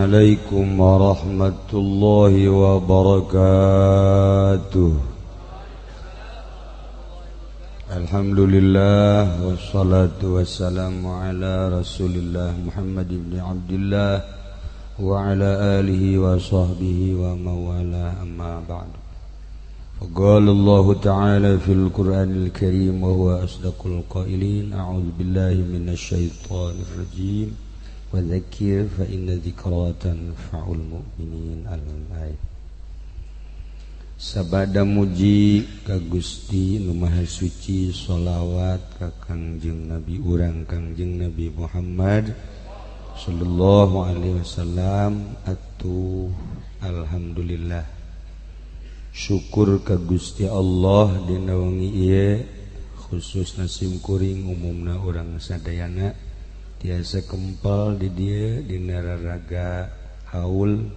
Assalamualaikum warahmatullahi wabarakatuh. Alhamdulillah wassalatu wassalamu ala Rasulillah Muhammad ibn Abdullah wa ala alihi wa sahbihi wa mawala, amma ba'du. فقال الله تعالى في القرآن الكريم وهو أصدق القائلين: أعوذ بالله من الشيطان الرجيم وذكر فإن ذكرى تنفع المؤمنين. Al-ayat. Sabada muji ka Gusti Nu Maha Suci, sholawat ka Kangjeng Nabi urang Kangjeng Nabi Muhammad sallallahu alaihi wasallam. Atuh alhamdulillah, syukur ka Gusti Allah dina wengi ieu, khususna simkuring, umumna urang sadayana tiasa kempal di dieu dina raraga haul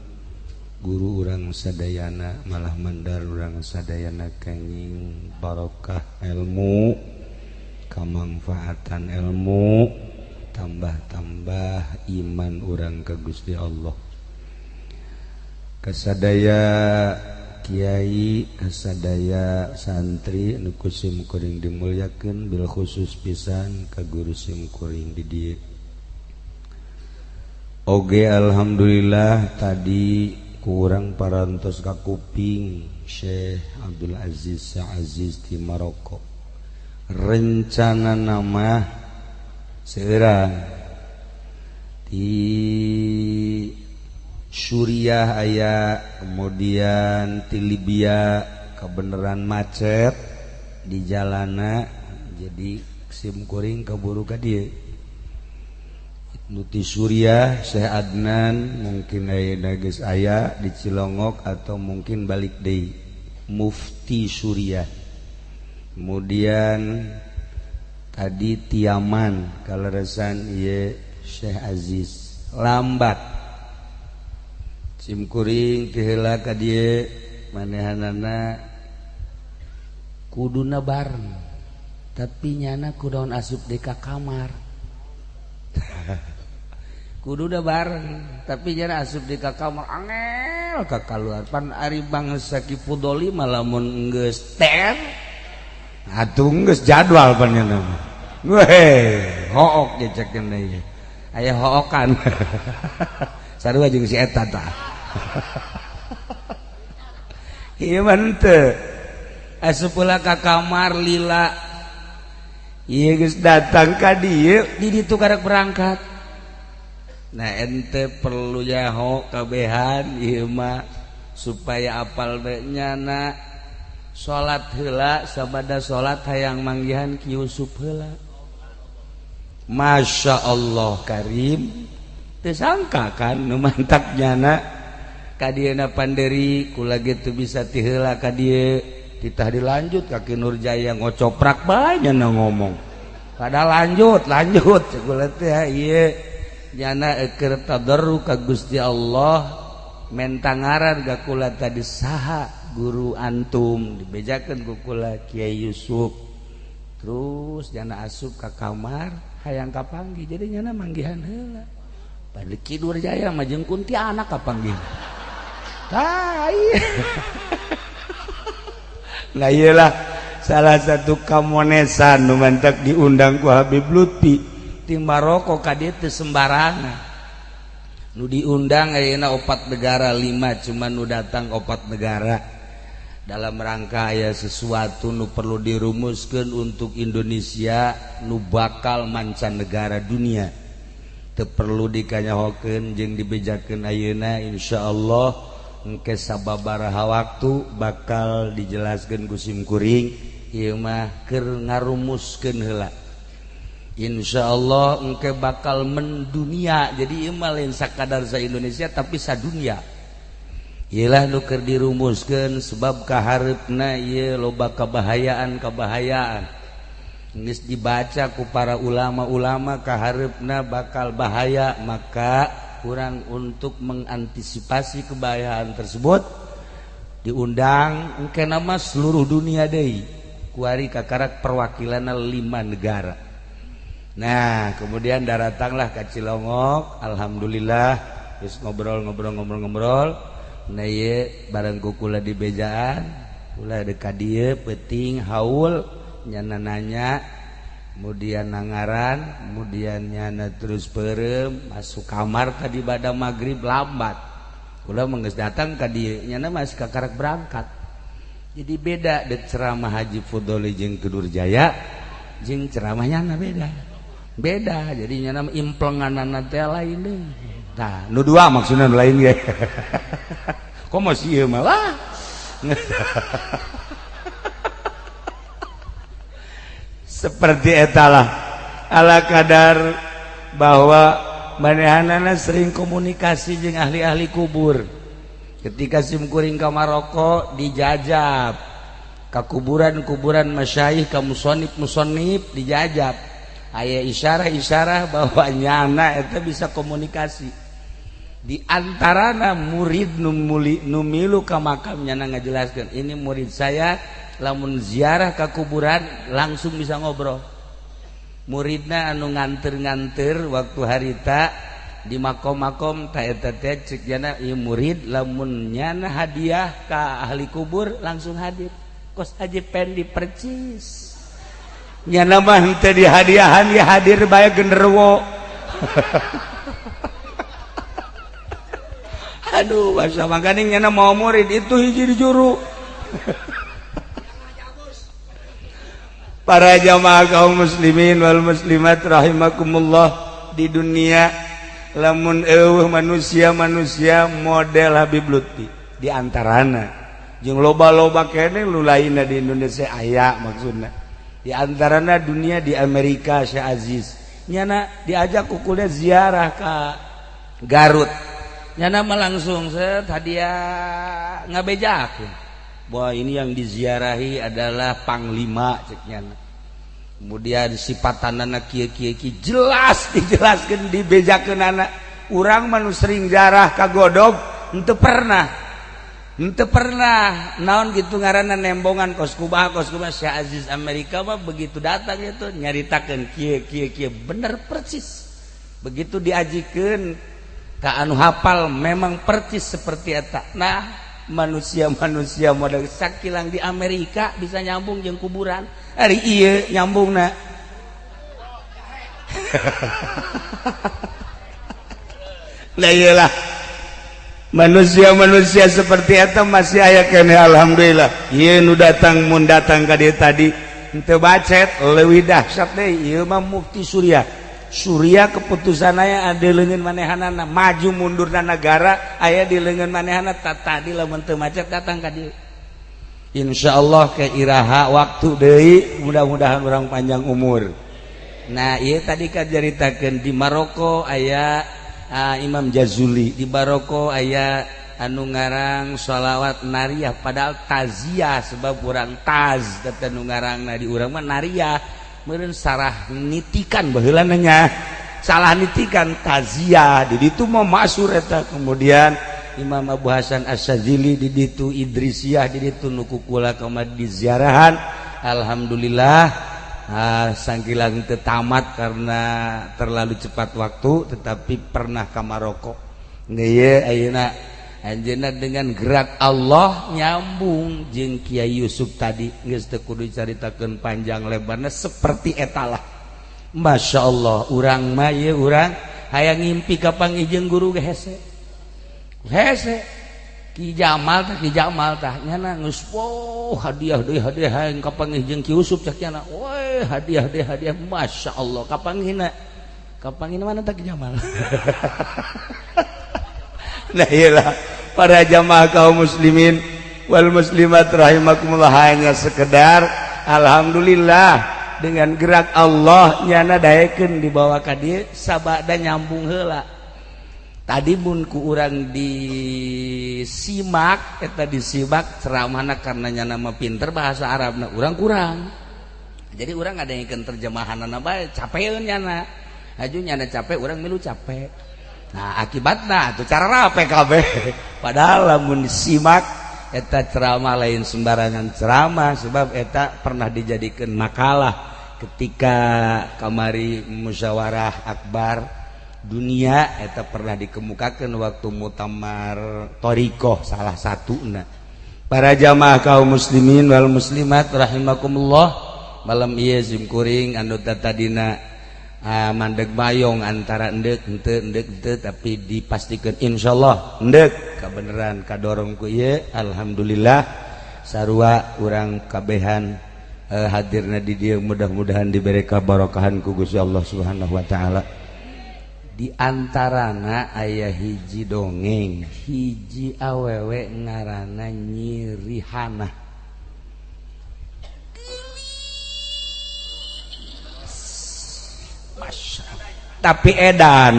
guru urang sadayana, malah mandar urang sadayana kenging barokah ilmu, kamangfaatan ilmu, tambah-tambah iman urang ka Gusti Allah. Kasadaya kiai, kasadaya santri nu ku simkuring dimulyakeun, bil khusus pisan ka guru simkuring di dieu. Oge alhamdulillah tadi kurang parantos ka kuping Syekh Abdul Aziz Aziz di Maroko. Rencana nama seurang di Suriah aya, kemudian di Libya kebenaran macet di jalana, jadi simkuring keburu ka dieu. Nuti Suriah Syekh Adnan mungkin ayeuna geus aya di Cilongok atau mungkin balik deui, Mufti Suriah. Kemudian tadi Tiaman kaleresan ieu Syekh Aziz lambat. Simkuring tiheula ka dieu manehanana kuduna bareng, tapi nyana kudaon asup deui ka kamar. Kuduna bareng tapi nyana asup deui ka kamar, angel ka kaluar. Pan ari bangsa Ki Fudoli mah lamun geus ter atuh geus jadwal pan nyana mah. Weh, hook ge cek ieu. Aya hookan. Sarua jeung si eta tah. Ieu mah henteu. Asup heula ka kamar lila. Ieu geus datang ka dieu, di ditu karek berangkat. Nah, ente perlu nyaho kabehan ieu mah supaya apal bae nyana salat heula, sabada salat hayang manggihan Ki Yusuf heula. Masya Allah Karim, teu sangka kan nu mantak nyana ka dieuna panderi kula gitu bisa ti heula ka dieu, titah dilanjut ka Ki Nurjaya ngocoprak bae nyana ngomong. Kada lanjut lanjut cek kula teh ieu nyana keur tadarru ka Gusti Allah, menta ngaran ka kula tadi saha guru antum, dibejakeun ku kula Kiai Yusuf. Terus nyana asup ka kamar hayang kapanggih, jadi nyana manggihan heula. Padahal Ki Nurjaya mah jeung kuntianak kapanggih. Tah ieu. Nah iyalah salah satu kamonesan nu mantak diundang ku Habib Lutfi ti Maroko ka dieu teu sembarangan. Nu diundang ayeuna 4 negara, 5 cuman nu datang 4 negara. Dalam rangka aya sesuatu nu perlu dirumuskeun untuk Indonesia nu bakal mancanegara dunia. Teu perlu dikanyahokeun jeung dibejakeun ayeuna, insyaallah engke sababaraha waktu bakal dijelaskeun ku simkuring. Ieu mah keur ngarumuskeun heula. Insyaallah engke bakal mendunia. Jadi ieu mah lain sakadar sa Indonesia tapi sadunia. Iyalah nu keur dirumuskeun sebab kahareupna ieu loba kabahayaan-kabahayaan. Geus dibaca ku para ulama-ulama kahareupna bakal bahaya, maka kurang untuk mengantisipasi kebahayaan tersebut diundang engke nama seluruh dunia deui. Kuari kakarak perwakilan 5 negara. Nah, kemudian daratanglah ke Cilongok, alhamdulillah Geus ngobrol-ngobrol-ngobrol-ngobrol. Nah ieu bareng ku kula di bejaan, kula deuk ka dieu peuting haul nyana nanya, kemudian nangaran, kemudian nyana terus peureum masuk kamar tadi pada maghrib lambat. Kula mah geus datang ka dieu, nyana masih kakarak berangkat. Jadi beda dek ceramah Haji Fudoli jeung Ki Nurjaya jeung ceramah nyana beda. Beda, jadi nyana implenganana teh lain deui. Tah, nu dua maksudna nu lain ge. Kok masih ieu mah lah. Seperti etalah ala kadar bahwa manehanana sering komunikasi jeung ahli-ahli kubur. Ketika simkuring ka Maroko dijajab ka kuburan-kuburan masyayikh ka musonib-musonib dijajab. Aya isyarah-isyarah bahwa nyana eta bisa komunikasi. Di antarana murid nu milu ka makam nyana ngajelaskeun, ini murid saya lamun ziarah ka kuburan langsung bisa ngobrol. Muridna anu nganter-nganter waktu harita di makom-makom ta eta teh cek nyana ieu murid lamun nyana hadiah ka ahli kubur langsung hadir. Kos Haji Pendi percis. Nyana mah henteu dihadiahan ya hadir bae genderuwo. Aduh, bahasa makaning nyana mau murid itu hiji di juru. Para jamaah kaum muslimin wal muslimat rahimakumullah, di dunia lamun eueuh manusia-manusia model Habib Lutfi di antarana jeung loba-loba keneh lu lainna di Indonesia aya maksudna di antarana dunia di Amerika Syekh Aziz nyana diajak kukulnya ziarah ka Garut nyana mah langsung set hadiah ngabejakeun bahwa ini yang diziarahi adalah panglima cek nyana. Kemudian sifatanana kieu kieu kieu jelas dijelaskeun dibejakeunana. Urang mah nu sering ziarah ka Godog henteu pernah naon gitu ngaranna nembongan kos kumaha Syekh Aziz Amerika mah begitu datang itu nyaritakeun kieu kieu kieu bener persis. Begitu diajikeun ka anu hafal memang persis seperti eta. Nah, manusia-manusia model sakilang di Amerika bisa nyambung jeung kuburan. Ari ieu nyambungna. Lah iyalah. Manusia-manusia seperti eta masih aya keneh alhamdulillah. Ieu nu datang mun datang ka dieu tadi henteu bacet leuwih dahsyat deui ieu mah Mufti Surya. Surya keputusan aya di leungeun manehanana maju mundurna negara aya di leungeun manehana tadi lamun teu macet datang ka dieu. Insyaallah ke iraha waktu deui mudah-mudahan urang panjang umur. Nah ieu tadi kan caritakeun di Maroko aya Imam Jazuli, di Maroko aya anu ngarang sholawat nariyah padahal taziah sebab urang taz teh nu ngarangna di urang mah nariyah meureun sarah nitikan baheula nya salah nitikan taziah di ditu mah masyhur eta. Kemudian Imam Abu Hasan Asy-Syadzili di ditu, Idrisiyah di ditu nu kukula kamari diziarahan. Alhamdulillah sangkilang teu tamat karena terlalu cepat waktu, tetapi pernah ka Maroko. Ieu ayeuna anjeunna dengan gerak Allah nyambung jeung Kiai Yusuf tadi geus teu kudu caritakeun panjang lebarna seperti etalah. Masya Allah urang mah ieu urang hayang ngimpi ka panggih guru ge hese. Hese Ki Jamal tah nyana geus oh hadiah deui hadiah hayang kapanggih jeung Ki Yusuf cak nyana. Woi hadiah deui hadiah Masya Allah kapanggihna. Kapanggihna mana tah Ki Jamal. Nah iyalah para jamaah kaum muslimin wal muslimat rahimakumullah, hanya sekedar alhamdulillah dengan gerak Allah nyana daekeun dibawa ka dieu sabada nyambung heula. Tadi mun ku urang disimak eta disimak ceramahna karena nyana mah pinter bahasa Arabna urang kurang. Jadi urang ada yang terjemahanana bae capeun nyana. Aju nyana capek urang milu capek. Nah akibatna tuh cara rape kabeh. Padahal lamun disimak eta ceramah lain sembarangan ceramah sebab eta pernah dijadikan makalah ketika kamari musyawarah akbar dunia eta pernah dikemukakan waktu muktamar thoriqoh salah satuna. Para jamaah kaum muslimin wal muslimat rahimakumullah, malam ieu simkuring anu tadina mandeg mayong antara endek henteu endek henteu, tapi dipastikan insyaallah endek kabeneran kadorong ku ieu. Alhamdulillah, sarua urang kabehan hadirna di dieu, mudah-mudahan diberi kabarokahan ku Gusti Allah Subhanahu wa taala. Di antarana aya hiji dongeng hiji awewe ngaranna Nyi Rihana. Masya Allah, tapi edan.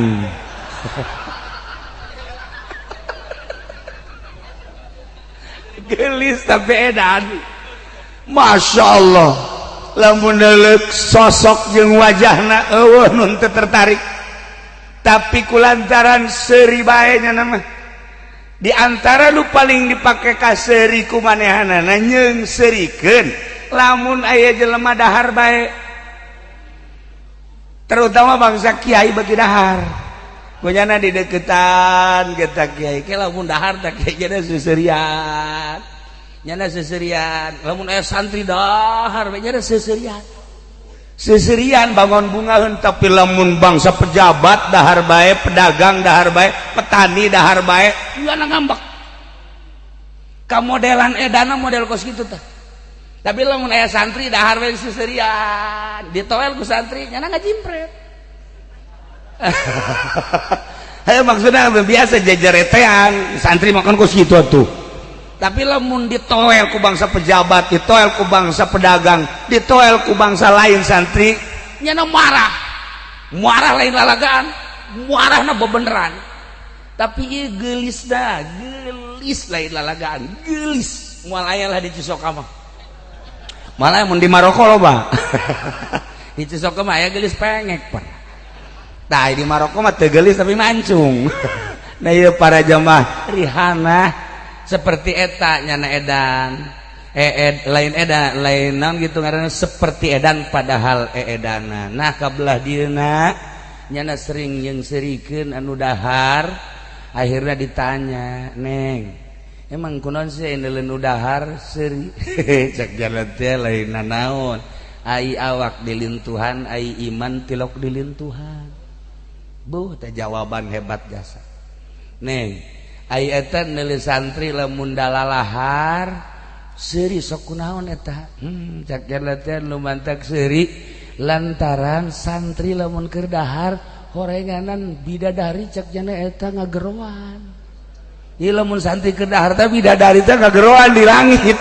Gelis tapi edan, Masya Allah. Lamun deuleuh sosok jeung wajahna eueuh nu teu tertarik, tapi kulantaran seuri bae nya mah di antara nu paling dipake ka seuri ku manehanana nyeung seurikeun lamun aya jelema dahar bae, terutama bangsa kiai bagi dahar kunyana di deketan kita kiai ke lamun dahar tak kiai nyana seserian, nyana seserian. Lamun aya santri dahar bae nyana seserian, seserian bangun bungaheun. Tapi lamun bangsa pejabat dahar bae, pedagang dahar bae, petani dahar bae, nyana ngambek ka modelan edana model kos kitu tah. Tapi lamun aya santri dahar bae seserian, ditoel ku santri nyana ngajimpret. Hayo maksudnya biasa jejeretean santri makan kos kitu atuh. Tapi lamun ditoel ku bangsa pejabat, ditoel ku bangsa pedagang, ditoel ku bangsa lain santri, nyana marah. Marah lain lalagaan, marahna bebeneran. Tapi ieu geulis dah, geulis lain lalagaan, geulis. Moal aya lah di Cisoka mah. Malah mun di Maroko loba. Di Cisoka mah aya geulis pengek pan. Tah di Maroko mah teu geulis tapi mancung. Nah ieu para jamaah Rihana seperti eta nyana edan, lain edan lain naon gitu ngaranna, seperti edan padahal eedana. Nah kabelah dieuna nyana sering jeung seurikeun anu dahar, akhirnya ditanya, "Neng, emang kunaon sih nu dahar seuri?" Cek jalan teh lain nanaon, ai awak dilintuhan, ai iman tilok dilintuhan. Buh teh jawaban hebat jasa. Neng, ai eta neuleuh santri lamun dalalahar seuri sok kunaon eta? Cak jalan teh nu mantak seuri lantaran santri lamun keur dahar horenganan bidadari, cak jana eta ngageroan. Ieu lamun santri keur dahar teh bidadari teh ngageroan di langit.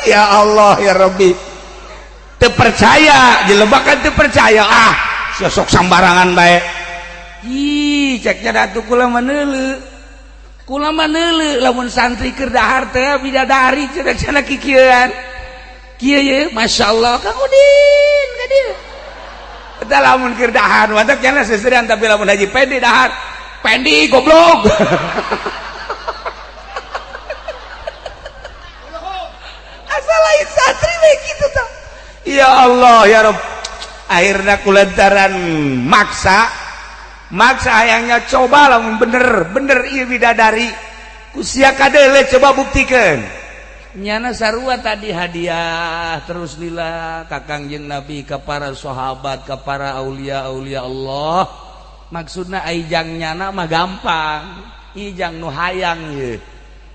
Ya Allah ya Rabbi. Teu percaya, jelema kan teu percaya, ah sosok sambarangan bae. Ih, cek jana atuh kula mah neuleuh. Kula mah neuleuh lamun santri keur dahar teh bidadari cenah cenah kikieuan. Kieu ye, masyaallah Kang Udin ka dieu. Eta lamun keur dahar mantap cenah seserian, tapi lamun Haji Pendi dahar, Pendi goblok. Asal lain santri we kitu tah. Ya Allah ya Rabb. Akhirna kulantaran maksa maksa hayangnya coba lamun bener bener ieu bidadari ku sia kadeuleuh coba buktikeun. Nyana sarua tadi hadiah terus lila ka Kangjeng Nabi, ka para sahabat, ka para aulia aulia Allah. Maksudna ijang nyana mah gampang, ijang nu hayang ye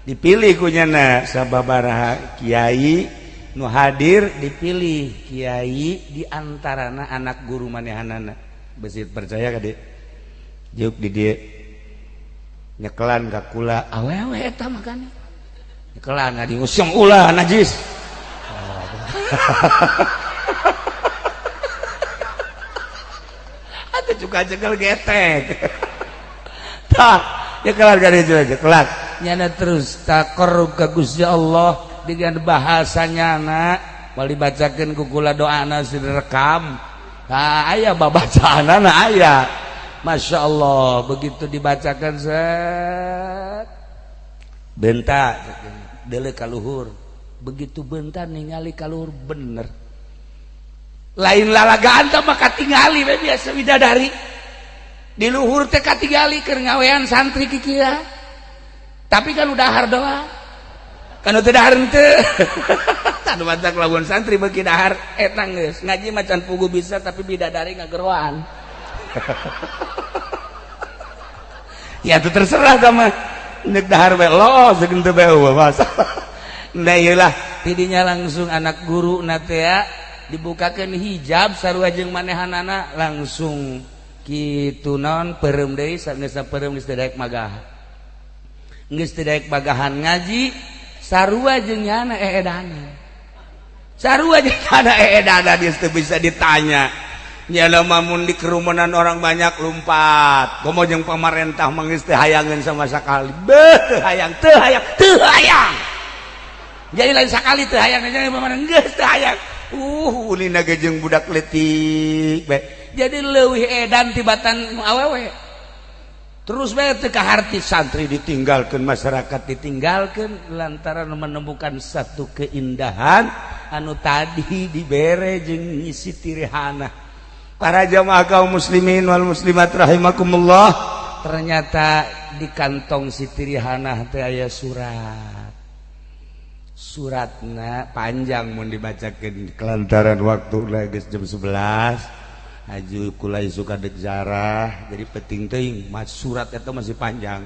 dipilih ku nyana sababaraha kiai nu hadir, dipilih kiai di antarana anak guru manehanana. Besit percaya ka dieu juk di dieu nyekelan ka kula awewe eta makana nyekelan ngadiusung ulah najis. Atuh juga cekel getek. Tah nyekelan ka dieu nyekelan nyana terus taqarrub ka Gusti Allah dengan bahasa nyana moal dibacakeun ku kula doana direkam. Tah aya babacaanana aya. Masya Allah begitu dibacakan set benta deuleu ka luhur, begitu benta ningali ka luhur bener lain lalagaan teh maka tingali we biasa bidadari. Di luhur teh katingali keur ngawean santri kikira. Tapi kan udah dahar doang. Kan teu dahar henteu. Anu matak lamun santri beuki dahar eta geus ngaji macan pugu bisa tapi bidadari ngageroan. Ya itu terserah sama nek dahar bae lo segeun teu bae masalah. Nah ieu lah tidinya langsung anak guru na teh dibukakeun hijab sarua jeung manehanana langsung kitu naon peureum deui sageus peureum geus teu daek magah. Geus teu daek magahan ngaji sarua jeung nyana eedana. Sarua jeung nyana eedana geus teu bisa ditanya. Nyana mamun di kerumunan orang banyak lompat. Komo jeung pamarentah mah geus teu hayangeun sama sekali. Beuh teu hayang, teu hayang, teu hayang. Jadi lain sakali teu hayang jadi pamarentah geus teu hayang. Ulina ge jeung budak leutik bae. Jadi leuwih edan tibatan awewe. Terus bae teu kaharti santri ditinggalkeun, masyarakat ditinggalkeun lantaran menemukan satu keindahan anu tadi dibere jeung Siti Rihana. Para jamaah kaum muslimin wal muslimat rahimakumullah, ternyata di kantong Siti Rihanah teh aya surat. Suratna panjang mun dibacakeun kelantaran waktu geus jam 11. Aju kula suka dek zarah, jadi penting teuing mas surat eta masih panjang.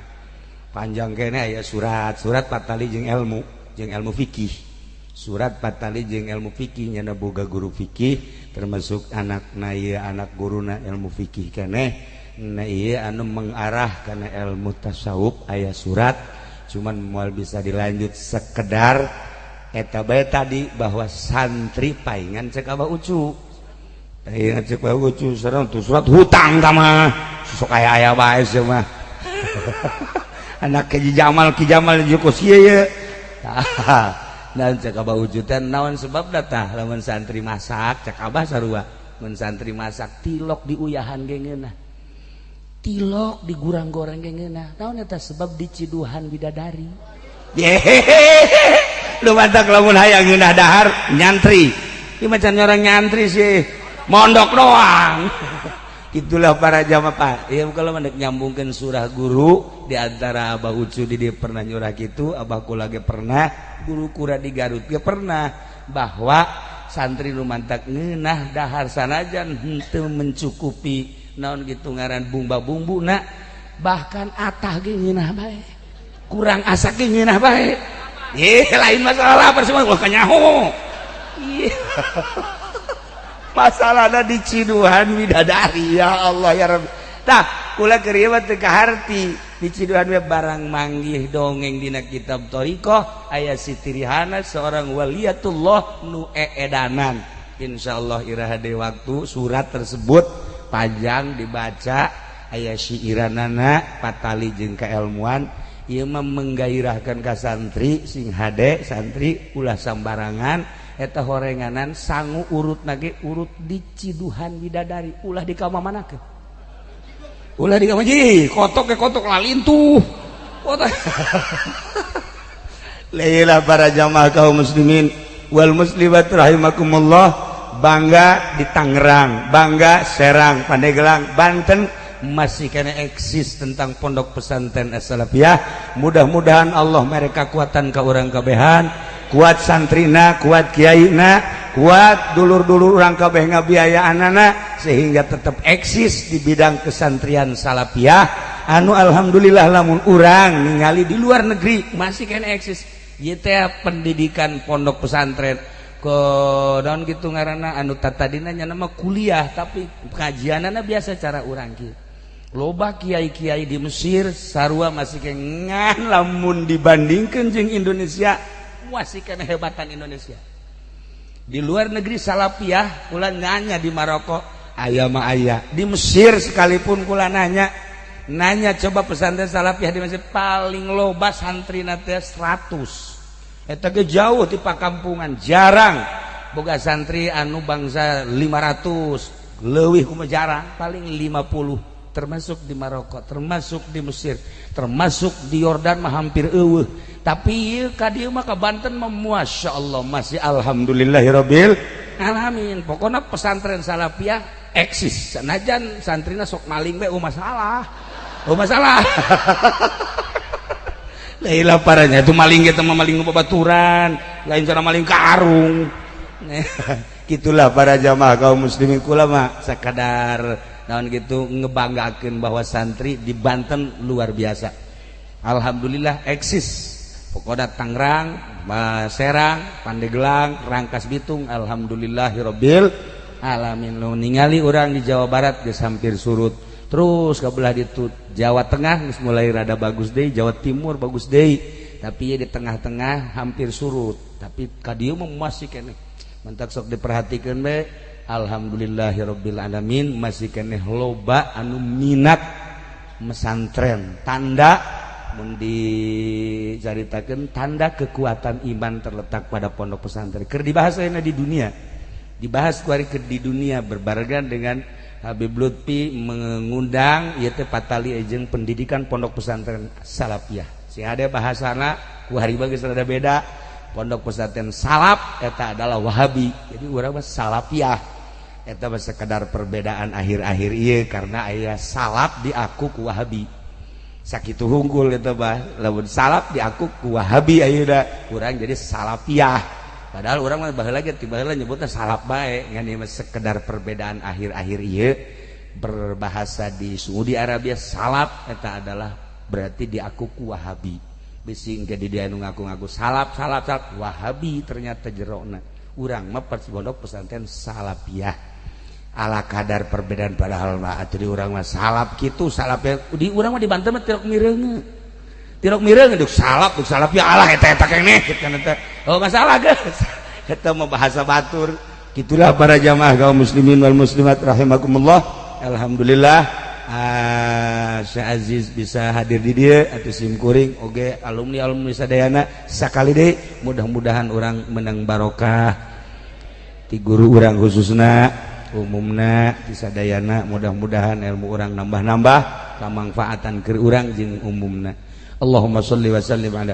Panjang kene aya surat, surat patali jeung ilmu fikih. Surat patali jeung ilmu fikih nyana boga guru fikih termasuk anak na ieu anak guruna ilmu fikih keneh na ieu anu mengarah kana ilmu tasawuf aya surat cuman moal bisa dilanjut sekedar eta bae tadi bahwa santri paingan cek Abah Ucu. Paingan cek Abah Ucu sareng tuh surat hutang ka mah sok aya-aya bae sia mah. Anak Ki Jamal Ki Jamal jeung ieu ye. Dan cek Abah Ucu teh naon sebab datah lamun santri masak cek Abah sarua mun santri masak tilok diuyahan ge ngeunah tilok digurang goreng ge ngeunah naon eta sebab diciduhan bidadari. Yehehe lu mantak lamun hayang ngeunah dahar nyantri ieu macan orang nyantri sih mondok doang. Itulah para jamaah Pak. Ya kalau mendek nyambungkeun surah guru di antara Abah Ucu di dia pernah nyurah gitu, Abah kula ge pernah, guru kura di Garut ge pernah bahwa santri nu mantak ngeunah dahar sanajan henteu mencukupi naon gitu ngaran bumba-bumbu na bahkan atah ge ngeunah bae. Kurang asak ge ngeunah bae. Ye lain masalah lapar semua wah kanyaho. Iya. Masalahna di ciduhan bidadari ya Allah ya Rabbi. Tah kula keur ieu mah teu kaharti di ciduhan we barang manggih dongeng dina kitab thariqah aya Siti Rihana seorang waliyatullah nu eedanan. Insyaallah iraha deui waktu surat tersebut panjang dibaca aya syiiranana patali jeung keilmuan ieu mah menggairahkan ka santri sing hade santri ulah sambarangan eta horenganan sangu urut nage urut di ciduhan bidadari ulah di kamamanakeun ulah di kamar kotok ke kotok lalintuh kotok. Leilah para jamaah kaum muslimin wal muslimat rahimakumullah, bangga di Tangerang, bangga Serang, Pandeglang, Banten masih kena eksis tentang pondok pesantren As-Salafiyah. Mudah-mudahan Allah mereka kuatan ke orang kabehan, kuat santrina, kuat kiaina, kuat dulur-dulur orang kabeh ngabiayaanana sehingga tetap eksis di bidang kesantrian Salafiyah anu alhamdulillah lamun urang ningali di luar negeri masih kena eksis ieu teh pendidikan pondok pesantren ke naon gitu ngaranna anu tatadina nya nama kuliah tapi kajianana biasa cara urang kieu. Loba kiai-kiai di Mesir sarua masih ngan lamun dibandingkeun jeung Indonesia masih kena hebatan Indonesia. Di luar negeri Salafiyah kula nanya di Maroko aya mah aya, di Mesir sekalipun kula nanya nanya coba pesantren Salafiyah di Mesir paling loba santri teh 100 eta ge jauh di pakampungan jarang boga santri anu bangsa 500 leuwih kumaha jarang paling 50 termasuk di Maroko, termasuk di Mesir, termasuk di Yordan mah hampir eueuh. Tapi ieu ka dieu mah ka Banten mah masyaallah masih alhamdulillahirabbil Alamin. Pokoknya pesantren salafiyah eksis, sanajan santrina sok maling we, oh masalah, oh masalah. Lah parahnya itu maling kita mah maling babaturan, lain cara maling karung. Gitulah para jamaah kaum muslimin. Kula mah sekadar naon gitu, ngebanggakeun bahwa santri di Banten luar biasa. Alhamdulillah eksis. Pokoknya Tangerang, Serang, Pandeglang, Rangkas Bitung, alhamdulillahirabbil alamin. Lu ningali orang di Jawa Barat geus hampir surut. Terus ke belah itu Jawa Tengah geus mulai rada bagus deh, Jawa Timur bagus deh. Tapi ya di tengah-tengah hampir surut. Tapi ka dieu mah masih keneh. Mantak sok diperhatikan be. Alhamdulillahirabbil alamin masih keneh loba anu minat mesantren. Tanda mun dicaritakeun, tanda kekuatan iman terletak pada pondok pesantren. Keur dibahas ayeuna di dunia. Dibahas kuari keur di dunia berbarengan dengan Habib Lutfi mengundang ieu teh patali jeung pendidikan pondok pesantren salafiyah. Si ada bahasana ku hari geus rada beda. Pondok pesantren salaf eta adalah Wahabi. Jadi urang mah salafiyah. Eta mah sekedar perbedaan akhir-akhir ieu karena aya salaf diaku ku Wahabi. Sakitu hungkul eta mah, lamun salaf diaku ku Wahabi ayeuna urang jadi salafiyah. Padahal urang mah baheula ge ti baheula nyebutna salaf bae, ngan ieu mah sekedar perbedaan akhir-akhir ieu. Berbahasa di Saudi Arabia salaf eta adalah berarti diaku ku Wahabi. Bisi engke di dia nu ngaku-ngaku salaf, salaf, salaf, Wahabi ternyata jerona. Urang mah pondok pesantren salafiyah. Ala kadar perbedaan, padahal mah atuh di urang mah salaf kitu salaf ya. Di urang mah di Banten mah tirok mireunge. Tirok mireunge duk salaf, duk salaf ya Allah eta eta keneh kitu kan eta. Oh masalah geus. Eta mah bahasa batur. Gitulah para jamaah kaum muslimin wal muslimat rahimakumullah. Alhamdulillah Syekh Aziz bisa hadir di dieu atau sim kuring oge alumni alumni sadayana. Sakali deui mudah-mudahan urang menang barokah ti guru urang, khususna umumna di sadayana. Mudah-mudahan ilmu urang nambah-nambah, kamangfaatan keur urang jeung umumna. Allahumma sholli wa sallim ala